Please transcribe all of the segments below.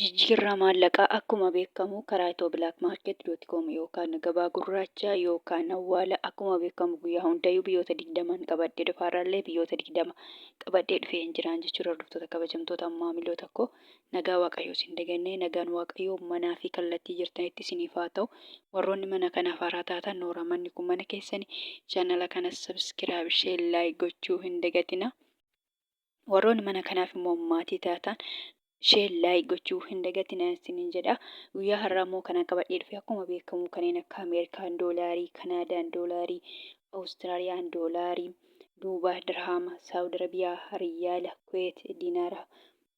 Jijjiirraa maallaqaa akkuma beekamu karaa ethioblakmarket.com yookaan gabaa gurraacha yookaan awwaala akkuma beekamu guyyaa hundayyuu biyyoota 20n qabadhee dhufa. Har'allee biyyoota 20 qabadhee dhufee hin jiraan jechuudha. Hordoftoota kabajamtoota maamiloota koo, nagaa Waaqayyoo isin dagannee, nagaan Waaqayyoo manaa fi kallattii jirtanitti isiniif haa ta'u. Warroonni mana kanaaf haaraa taatan, nooraa, manni kun mana keessani. Chaanala kanas subscribe, share, like gochuu hin dagatina. Warroonni mana kanaaf immoo maatii taatan, share, like gochuu hin dagatinaa isiniin jedha. Guyyaa har'aa immoo kanan qabadhee dhufe akkuma beekamu kanneen akka Ameerikaan doolaarii, Kanaadaan doolaarii, Awustiraaliyaan doolaarii, Duubaa dirhaama, Saawud Arabiyaa riyaala, Kuweet dinaara,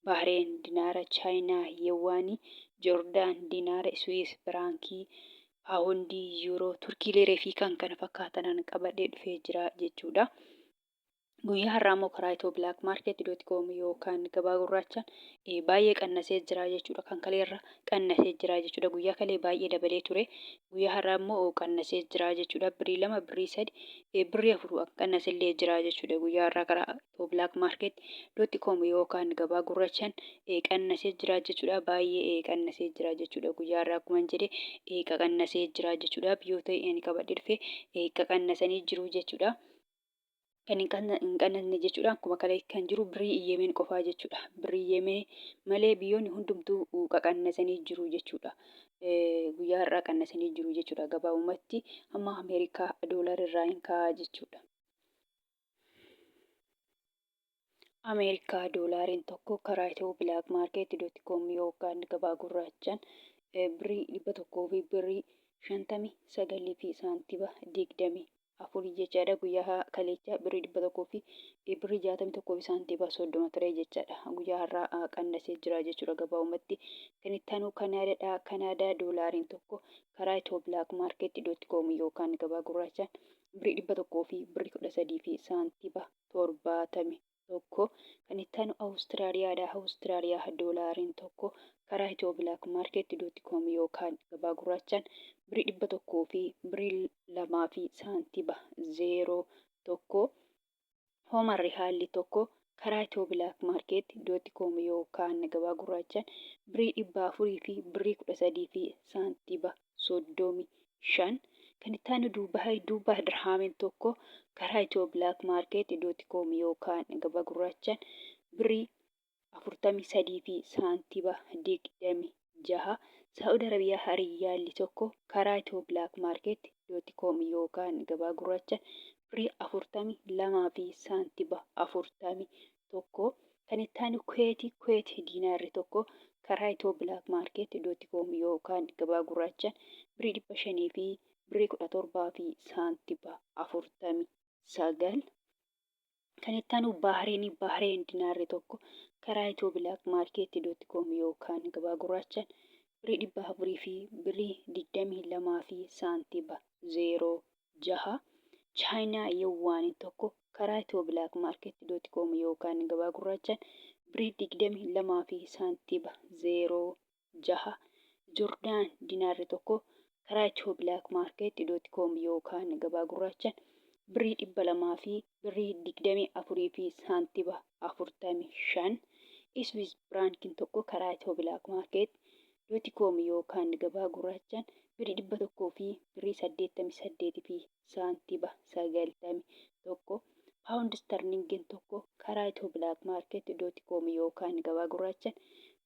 Bahreen dinaara, Chaayinaa yewaanii, Joordaan dinaara, Swiis firaankii, Paawundii, Yuuroo, Turkii liiree fi kan kana fakkaatanan qabadhee dhufee jira jechuudha. Guyyaa har'aa immoo karaa ethioblakmarket.com yookaan gabaa gurraachaan baay'ee qannasee jira jechuudha. Kan kaleerra qannasee jira jechuudha. Guyyaa kalee baay'ee dabalee ture. Guyyaa har'aa immoo qannasee jira jechuudha. Birrii 2, birrii 3, birrii 4 qannasellee jira jechuudha. Guyyaa har'aa karaa ethioblakmarket.com yookaan gabaa gurraachaan qannasee jira jechuudha. Baay'ee qannasee jira jechuudha. Guyyaa har'aa akkuma jedhe qaqannasee jira jechuudha. Biyyoota ani qabadhee dhufe qaqannasanii jiru jechuudha. Kan hin qannasne jechuudha. Akkuma kalee kan jiru birrii Yemen qofaa jechuudha. Birrii Yemen malee biyyoonni hundumtuu qaqannasanii jiru jechuudha. Guyyaa har'aa qannasanii jiru jechuudha. Gabaabumatti amma Ameerikaa doolaara irraa hin kaa'aa jechuudha. Ameerikaa doolaariin tokko karaa Itiyoo Black Market dot com yookaan gabaa gurraachaan birrii 100 fi birrii 59 fi saantiba 24 jechaadha. Guyyaa kaleechaa birrii 100 fi birrii 61 fi saantiba 30 ture jechaadha. Guyyaa har'aa qannasee jira jechuudha gabaabumatti. Kan itti aanu Kanaadaadha. Kanaadaa doolaariin tokko karaa Itiyoo Black Market dot com yookaan gabaa gurraachaan birrii 100 fi birrii 13 fi saantiba 71. Kan itti aanu Awustiraaliyaadha. Awustiraaliyaa doolaariin tokko karaa Itiyoo Black Market dot com yookaan gabaa gurraachaan birrii 100 fi birrii 2 fi saantiba 01. Hoomar Rihaalli tokko karaa Itiyoo Black Market dot com yookaan gabaa gurraachaan birrii 400 fi birrii 13 fi saantiba 35. Kan itti aanu Duubaay, Duubaay dirhaamiin tokko karaa Itiyoo Black Market dot com yookaan gabaa gurraachaan birrii 43 fi saantiba 26. Saa'ud Arabiyaa riyyaalli tokko karaa Itiyoo Black Market dot com yookaan gabaa gurraachaan birrii 42 fi saantiba 41. Kan itti aanu Kuweeti, Kuweet diinaarri tokko karaa Itiyoo Black Market dot com yookaan gabaa gurraachaan birrii 500 fi birrii 17 fi saantiba 49. Kan itti aanu Baahreeni, Bahreen dinaarri tokko karaa Itiyoo Black Market dot com yookaan gabaa gurraachaan birrii 400 fi birrii 22 fi saantiba 06. Chaayinaa Yewwaaniin tokko karaa Itiyoo Black Market dot com yookaan gabaa gurraachaan birrii 22 fi saantiba 06. Jordaan dinaarri tokko karaa Itiyoo Black Market dot com yookaan gabaa gurraachaan birrii 200 fi birrii 24 fi saantiba 45. Iswiis Biraankiin tokko karaa Itiyoo Black Market dot com yookaan gabaa gurraachaan birrii 100 fi birrii 88 fi saantiba 91. Paawundi istarlingiin tokko karaa Itiyoo Black Market dot com yookaan gabaa gurraachaan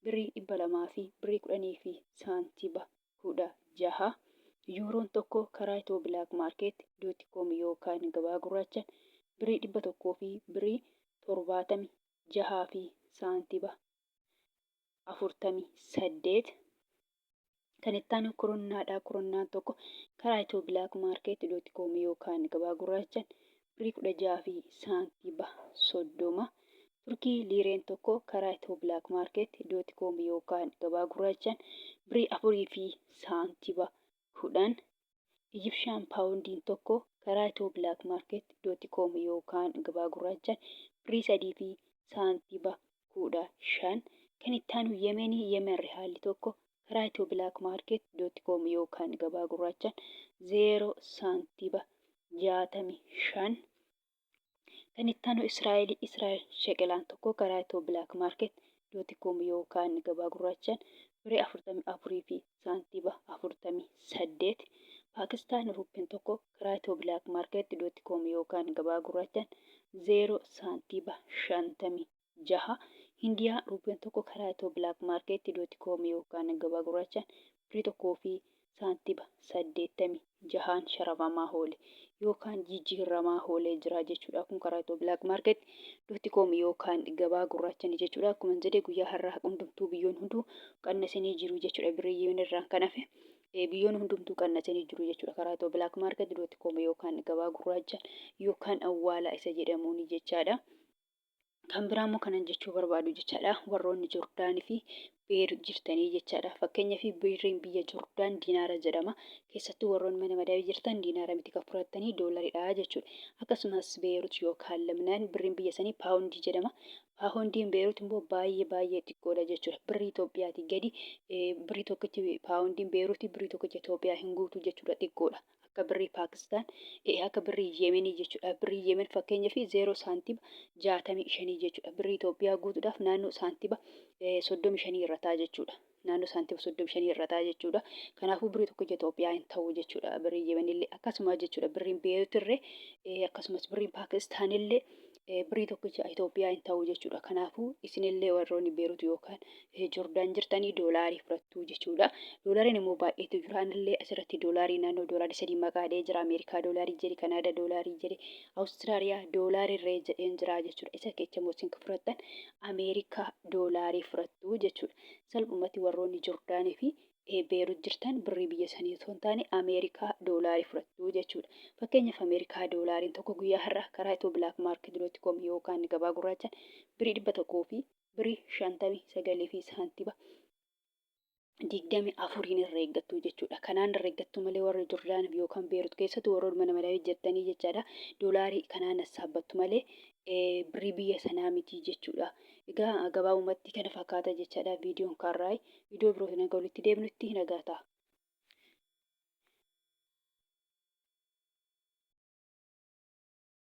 birrii 200 fi birrii 10 fi saantiba 16. Yuuroon tokko karaa Itiyoo Black Market dot com yookaan gabaa gurraachaan birrii 100 fi birrii 76 fi saantiba 48. Kan itti aanu kurunnaadha. Kurunnaan tokko karaa Itiyoo Black Market dot com yookaan gabaa gurraachaan birrii 16 fi saantiba 30. Turkii liireen tokko karaa Itiyoo Black Market dot com yookaan gabaa gurraachaan birrii 4 fi saantiba 10. Ijibshaan paawundiin tokko karaa Itiyoo Black Market dot com yookaan gabaa gurraachaan birrii 3 fi saantiba 15. Kan itti aanu Yemenii, Yemen rihaalli tokko karaa Itiyoo Black Market dot com yookaan gabaa gurraachaan 0 saantiba 65. Kan itti aanu Israa'el, Israa'el sheqelaan tokko karaa Itiyoo Black Market dot com yookaan gabaa gurraachaan birrii 44 fi saantiba 48. Paakistaan ruuppiin tokko karaa Itiyoo Black Market dot com yookaan gabaa gurraachaan 0 saantiba 56. Hindiyaa ruuppiin tokko karaa Itiyoo Black Market dot com yookaan gabaa gurraachaan birrii 1 fi saantiba 86n sharafamaa hoole yookaan jijjiirramaa hoolee jira jechuudha. Kun karaa Itiyoo Black Market dot com yookaan gabaa gurraachani jechuudha. Akkuma jedhe, guyyaa har'aa hundumtuu biyyoon hunduu qannasanii jiru jechuudha. Birrii Yemen irraan kan hafe biyyoon hundumtuu qannasanii jiru jechuudha. Karaa Itiyoo Black Market dot com yookaan gabaa gurraacha yookaan awwaalaa isa jedhamuuni jechaadha. Kan biraa immoo kanan jechuu barbaadu jechaadha. Warroonni Jordaanii fi Beerut jirtanii jechaadha. Fakkeenyaaf, birriin biyya Jordaan diinaara jedhama. Keessattuu warroonni mana madabii jirtan diinaara miti kan fudhattanii, doolaridha jechuudha. Akkasumas Beerut yookaan Lamnaan birriin biyya sanii paawundii jedhama. Paawundiin Beerut immoo baay'ee baay'ee xiqqoodha jechuudha. Birrii Itoophiyaatii gadi birrii tokkichi, paawundiin Beeruutii birrii tokkicha Itoophiyaa hin guutu jechuudha, xiqqoodha. Akka birrii Paakistaan, akka birrii Yemenii jechuudha. Birrii Yemen fakkeenyaaf 0 saantiba 65 jechuudha. Birrii Itoophiyaa guutuudhaaf naannoo saantiba 35 irrataa jechuudha. Naannoo saantiba 35 irrataa jechuudha. Kanaafuu birrii tokkicha Itoophiyaa hin ta'u jechuudha. Birrii Yemenillee akkasuma jechuudha. Birriin Beeruutirree akkasumas birriin Paakistaanillee birrii tokkicha Itoophiyaa hin ta'u jechuudha. Kanaafuu isinillee warroonni Beerut yookaan Jordaan jirtanii doolaarii fudhattu jechuudha. Doolaariin immoo baay'eetu jira. Anillee asirratti doolaarii naannoo doolaarii sadii maqaadhee jira. Ameerikaa doolaarii jedhe, Kanaadaa doolaarii jedhe, Awustiraaliyaa doolaarii irree jedheen jira jechuudha. Isa keessa immoo isin fudhattan Ameerikaa doolaarii fudhattu jechuudha. Salphumatti warroonni Jordaanii fi Beerut jirtan birrii biyya sanii osoo hin taane Ameerikaa doolaarii fudhattu jechuudha. Fakkeenyaaf, Ameerikaa doolaariin tokko guyyaa har'aa karaa Itiyoo Black Market dot com yookaan gabaa gurraachaan birrii 100 fi birrii 59 fi saantiba 24n irra eeggattu jechuudha. Kanaan irra eeggattu malee warri Jordaan yookaan Beerut keessatti warroonni mana madabii jettanii jechaadha. Doolaarii kanaan sassaabbattu malee birrii biyya sanaa miti jechuudha. Egaa gabaabumatti kana fakkaata jechaadha viidiyoon kaarraa. Viidiyoo birootiin hanga walitti deebinutti nagaa ta'a.